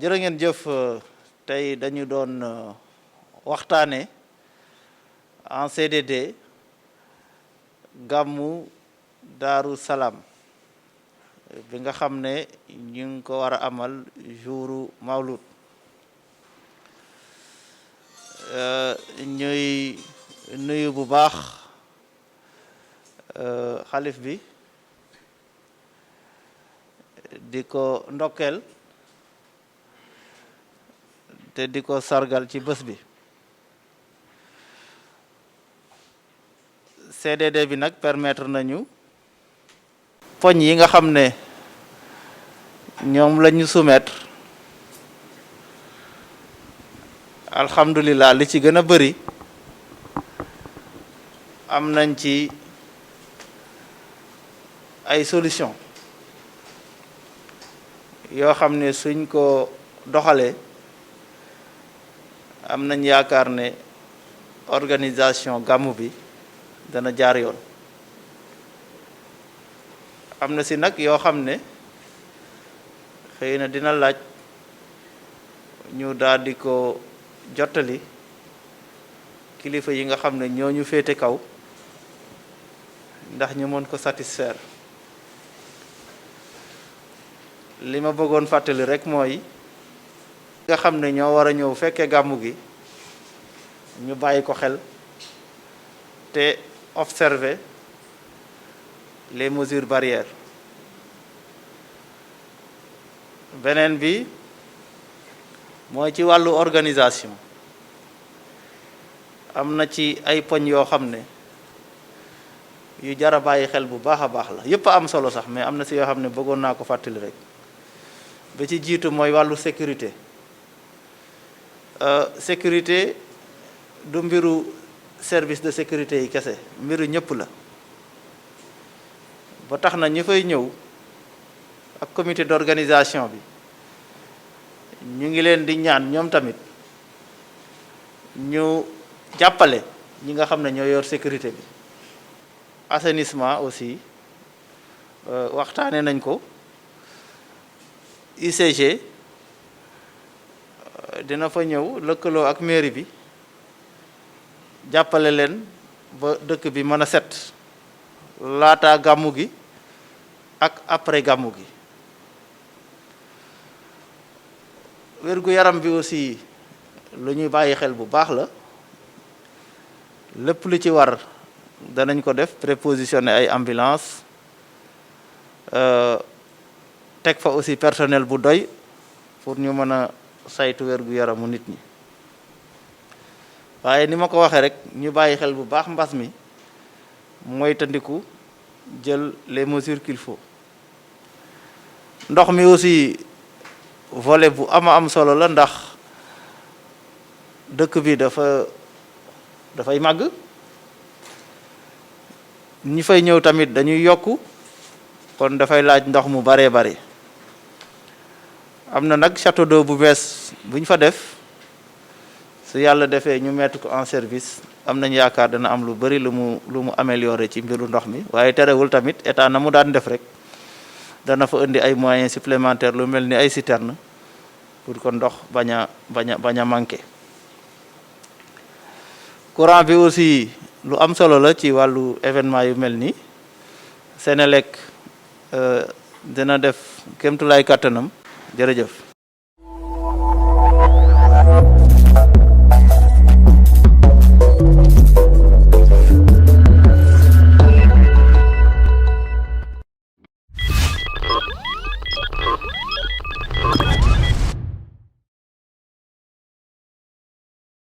jërë ngeen jëf tey dañu doon waxtaane en CDD gàmmu Daaru Salaam bi nga xam ne ñu ngi ko war a amal jouru Mawlud ñuy nuyu bu baax xalif bi di ko ndokkeel te di ko sargal ci bés bi CDD bi nag permettre nañu poñ yi nga xam ne ñoom la ñu soumettre alhamdulilah li ci gën a bëri am nañ ci ay solution yoo xam ne suñ ko doxalee am nañ yaakaar ne organisation gàmmu bi dana jaar yoon am na si nag yoo xam ne xëy na dina laaj ñu daal di ko jottali kilifa yi nga xam ne ñoo ñu féete kaw ndax ñu mën ko satisfaire li ma bëggoon fàttali rek mooy nga xam ne ñoo war a ñëw fekkee gàmmu gi ñu bàyyi ko xel te observer les mesures barrières beneen bi mooy ci wàllu organisation am na ci ay poñ yoo xam ne yu jar a bàyyi xel bu baax a baax la yépp am solo sax mais am na si yoo xam ne bëggoon naa ko fàttali rek ba ci jiitu mooy wàllu sécurité sécurité du mbiru service de sécurité yi kese mbiru ñëpp la ba tax na ñi fay ñëw ak comité d'organisation bi ñu ngi leen di ñaan ñoom tamit ñu jàppale ñi nga xam ne ñoo yor sécurité bi assainissement aussi waxtaane nañ ko UCG dina fa ñëw lëkkaloo ak mairie bi jàppale leen ba dëkk bi mën a set laata gàmmu gi ak après gàmmu gi wér-gu-yaram bi aussi lu ñuy bàyyi xel bu baax la lépp lu ci war danañ ko def prépositionné ay ambulance teg fa aussi personnel bu doy pour ñu mën a saytu wér-gu-yaramu nit ñi waaye ni ma ko waxee rek ñu bàyyi xel bu baax mbas mi mooy tandiku jël les mesures qu'il faut ndox mi aussi volet bu am solo la ndax dëkk bi dafay màgg ñi fay ñëw tamit dañuy yokku kon dafay laaj ndox mu baree bare am na nag château d'eau bu bees bu ñu fa def su yàlla defee ñu mettre ko en service am nañ yaakaar dana am lu bari lu mu améliorer ci mbiru ndox mi waaye terewul tamit état na mu daan def rek dana fa indi ay moyens supplémentaires lu mel ni ay citerne pour que ndox bañ a manqué courant bi aussi lu am solo la ci wàllu événement yu mel ni Senelec dina def kéemtulaay kàttanam jërëjëf